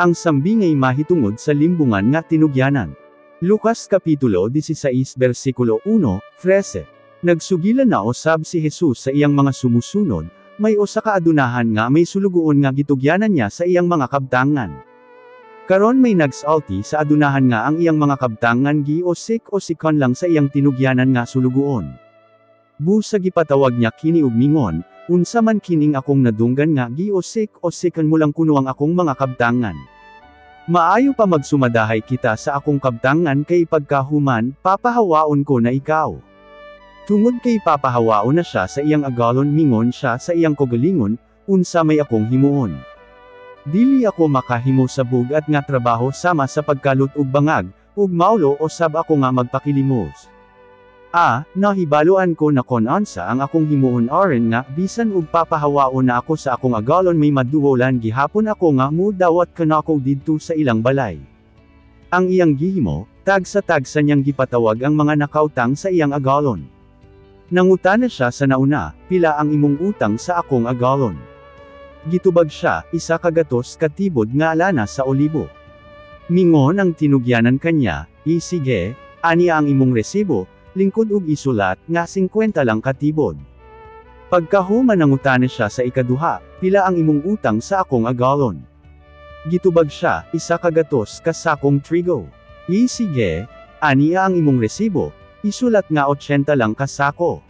Ang sambingay mahitungod sa limbungan nga tinugyanan. Lucas Kapitulo 16 versikulo 1, 13. Nagsugilan na osab si Jesus sa iyang mga sumusunod, may usa ka adunahan nga may sulugoon nga gitugyanan niya sa iyang mga kabtangan. Karon may nagsalti sa adunahan nga ang iyang mga kabtangan giosik-osikan lang sa iyang tinugyanan nga sulugoon. Busa gipatawag niya kini og mingon, "Unsa man kining akong nadunggan nga giosik-osikan mo lang kuno ang akong mga kabtangan? Maayo pa magsumadahay kita sa akong kabtangan kay pagkahuman, papahawaon ko na ikaw." Tungod kay papahawaon na siya sa iyang agalon, mingon siya sa iyang kaugalingon, "Unsa may akong himuon? Dili ako makahimo sa bug-at nga trabaho sama sa pagkalut og bangag, ug maulo osab ako nga magpakilimos. Nahibaluan ko na kon unsa ang akong himuon aron nga bisan og papahawaon na ako sa akong agalon, may maduolan gihapon ako nga mudawat kanako didto sa ilang balay." Ang iyang gihimo, tagsa-tagsa niyang gipatawag ang mga nakautang sa iyang agalon. Nangutana siya sa nauna, "Pila ang imong utang sa akong agalon?" Gitubag siya, "100 ka tibod nga lana sa olibo." Mingon ang tinugyanan kanya, "Isige, ania ang imong resibo, lingkod og isulat nga 50 lang ka tibod." Pagkahuman, nangutana siya sa ikaduha, "Pila ang imong utang sa akong agalon?" Gitubag siya, "100 ka sakong trigo." "Isige, ania ang imong resibo, isulat nga 80 lang ka sako."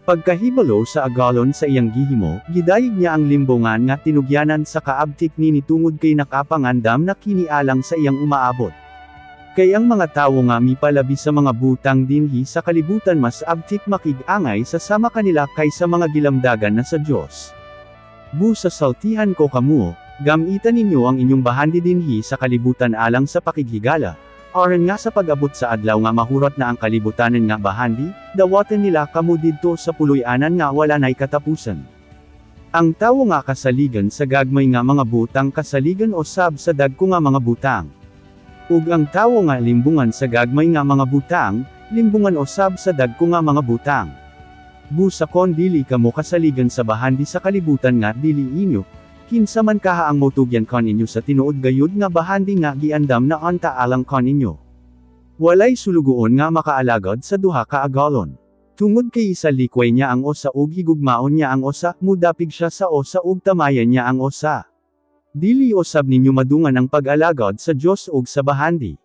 Pagkahibalo sa agalon sa iyang gihimo, gidayeg niya ang limbongan nga tinugyanan sa kaabtik nini tungod kay nakapangandam na kini alang sa iyang umaabot. Kay ang mga tawo nga mipalabi sa mga butang dinhi sa kalibutan mas abtik makig-angay sa sama kanila kaysa mga gilamdagan na sa Dios. Busa saltihan ko kamo, gamitan ninyo ang inyong bahandi dinhi sa kalibutan alang sa pakighigala, aron nga sa pag-abot sa adlaw nga mahurat na ang kalibutanan nga bahandi, dawaten nila kamo didto sa puloy-anan nga wala nay katapusan. Ang tawo nga kasaligan sa gagmay nga mga butang kasaligan osab sa dagko nga mga butang. Ug ang tawo nga limbungan sa gagmay nga mga butang, limbungan osab sa dagko nga mga butang. Busa kon dili kamo kasaligan sa bahandi sa kalibutan nga dili inyo, kinsa man kaha ang motugyan kaninyo sa tinuod gayud nga bahandi nga giandam na unta alang kaninyo? Walay sulugoon nga makaalagad sa duha ka agalon. Tungod kay isalikway niya ang usa ug higugmaon niya ang usa, mudapig siya sa usa ug tamayan niya ang usa. Dili usab ninyo madungan ang pag-alagad sa Dios ug sa bahandi.